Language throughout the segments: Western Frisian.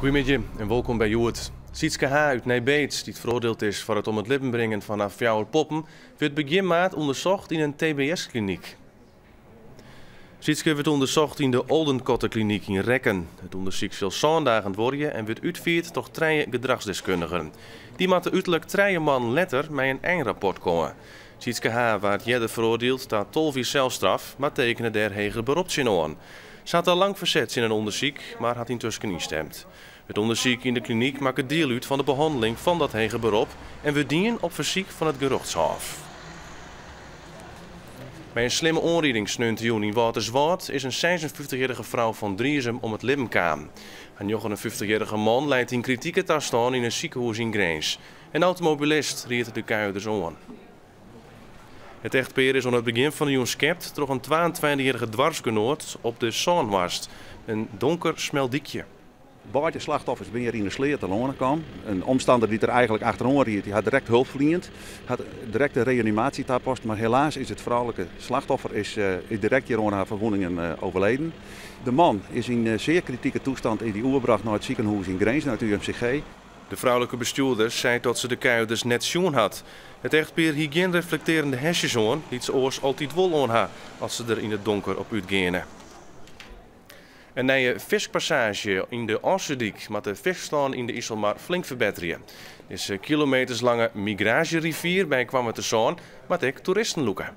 Goeiemiddei en wolkom by Hjoed. Sietske H. út Nij Beets, dy't feroardield is foar it om it libben bringen fan har fjouwer poppen, wurdt begjin maart ûndersocht yn in TBS-klinyk. Sietske wurdt ûndersocht yn de Oldenkotteklinyk yn Rekken. It ûndersyk sil sân dagen duorje en wurdt útfierd troch trije gedrachsdeskundigen. Dy moatte uterlik 3 moannen letter mei in einrapport komme. Sietske H. waard earder feroardield ta 12 jier selstraf, mar tekene dêr heger berop tsjin oan. Se hat al lang ferset tsjin in ûndersyk, mar hat yntusken ynstimd. It ûndersyk yn de klinyk makket diel út fan de behanneling fan dat heger berop en wurdt dien op fersyk fan it gerjochtshôf. By in slimme oanriding sneontejûn yn Wâlterswâld is in 56-jierrige frou fan Driezum om it libben kaam. Har 59-jierrige man leit yn kritike tastân yn in sikehûs yn Grins. In automobilist ried de kuierders oan. It echtpear is oan it begjin fan de jûn skept troch in 22-jierrige doarpsgenoat op de Sânhorst, in donker smel dykje. Beide slachtoffers binne hjir yn de sleat telâne kaam. In omstander dy't der eigentlik achteroan ried, dy hat direkt hulp ferliend, hat direkt de reanimaasje tapast, mar helaas is it froulike slachtoffer is direkt hjir oan har ferwûningen overleden. De man is yn sear kritike toestand is dy oerbrocht nei it sikehûs yn Grins, nei it UMCG. De froulike bestjoerder seit dat se de kuierders net sjoen hat. It echtpear hie gjin reflektearjende hesjes oan, dy't se oars altyd wol oan ha as se der yn it donker op útgeane. In nije fiskpassaazje yn de Ofslútdyk moat de fiskstân yn de Iselmar flink ferbetterje. Dizze kilometerslange migraasjerivier by Koarnwertersân moat ek toeristen lûke.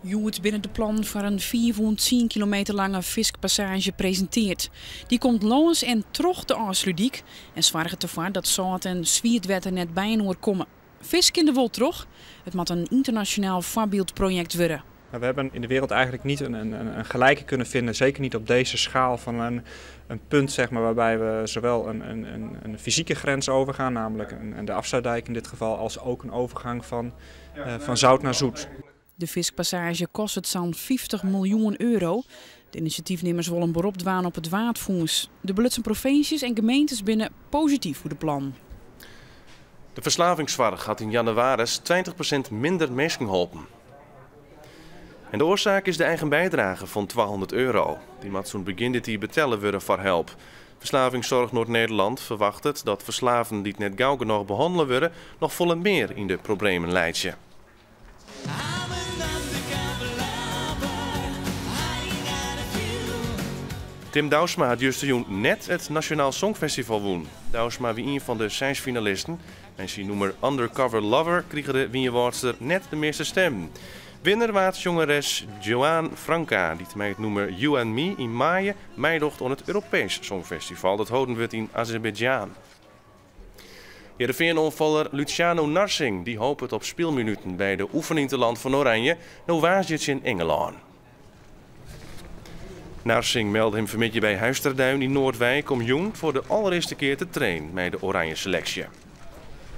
Hjoed binne de plannen foar in 510 kilometer lange fiskpassaazje presinteard. Dy komt lâns en troch de Ofslútdyk en soarget derfoar dat sâlt en swiet wetter net byinoar komme. Fisk kin der wol troch. It moat in ynternasjonaal foarbyldprojekt wurde. We hebben in de wereld eigenlijk niet een gelijke kunnen vinden, zeker niet op deze schaal van een punt, zeg maar, waarbij we zowel een fysieke grens overgaan, namelijk de Afsluitdijk in dit geval, als ook een overgang van zout naar zoet. De fiskpassaazje kostet sa'n 50 miljoen euro. De inisjatyfnimmers wolle in berop dwaan op it Waadfûns. De belutsen provinsjes en gemeentes binne posityf foar de plan. De ferslavingssoarch hat yn jannewaris 20% minder minsken holpen. En de oarsaak is de eigen bydrage fan 200 euro. Dy moat sûnt begjin dit jier betelle wurde foar help. Verslavingszorg Noord-Nederland ferwachtet dat ferslaafden dy't net gau genôch behannele wurde, noch folle mear yn de problemen leitsje. Tim Douwsma hat justerjûn net it Nasjonaal Songfestival wûn. Douwsma wie ien fan de seis finalisten. Mei syn nûmer Undercover Lover krige de Wynjewâldster net de measte stimmen. Winner waard sjongeres Joan Franka, dy't mei it nûmer You and Me yn maaie meidocht oan it Europeesk Songfestival dat holden wurdt yn Azerbeidzjan. Hearrenfean-oanfaller Luciano Narsingh dy hopet op spylminuten by de oefenynterland fan Oranje no woansdei tsjin Ingelân. Narsingh melde him fanmiddei by Huis ter Duin yn Noardwijk om jûn foar de allerearste kear te trainen mei de Oranje seleksje.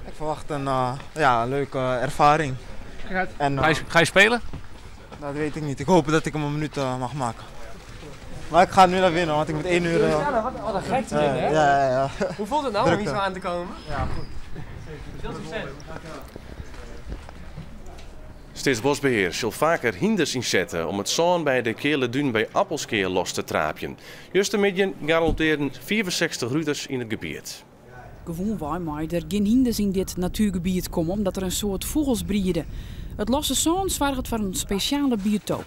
Ik verwacht een, ja, een leuke ervaring. En, Ga je spelen? Dat weet ik niet. Ik hoop dat ik hem een minuut mag maken. Maar ik ga nu naar binnen, want ik moet 1 uur, Ja, wat een gek te winnen, hè? Ja. Hoe voelt het nou om hier Drukte. zo aan te komen? Ja, goed. Veel succes. Steatsboskbehear sil faker hynders ynsette om it sân by de Keale Dún by Appelskea los te traapjen. Justermiddei galoppearren 65 ruters yn it gebiet. Gewoanwei meie der gjin hynders yn dit natuergebiet komme omdat der in soad fûgels briede. It losse sân soarget foar in spesjale biotoop.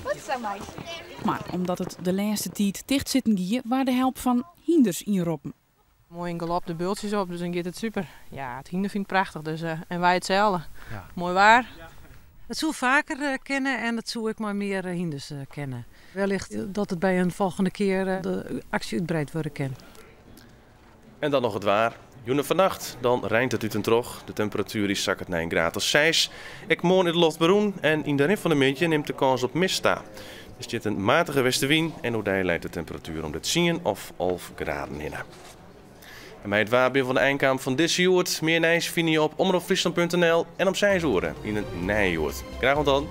Goed sa, meitsje. Mar omdat it de lêste tiid tichtsitten gie, waard de help fan hynders ynroppen. Moai yn galop de bultsjes op, dus dan giet it super. Ja, it hynder fynt it prachtich, dus, en wy itselde. Moai waar. It soe faker kinne en it soe ek mei mear hynders kinne. Wellicht dat it by in folgjende kear de aksje útbreid wurde kin. En dan noch it waar. Jûn en fannacht, dan reint it út en troch. De temperatuer dy sakket nei in graad as 6. Ek moarn is de loft berûn en yn de rin fan de middei nimt de kâns op mist ta. Der stiet in matige westewyn en oerdei leit de temperatuer om de 10 of 11 graden hinne. En mei it waar binne we oan de ein kaam fan dizze Hjoed. Mear nijs fine je op omropfryslan.nl en om 6 oere yn in nije Hjoed. Graach oant dan.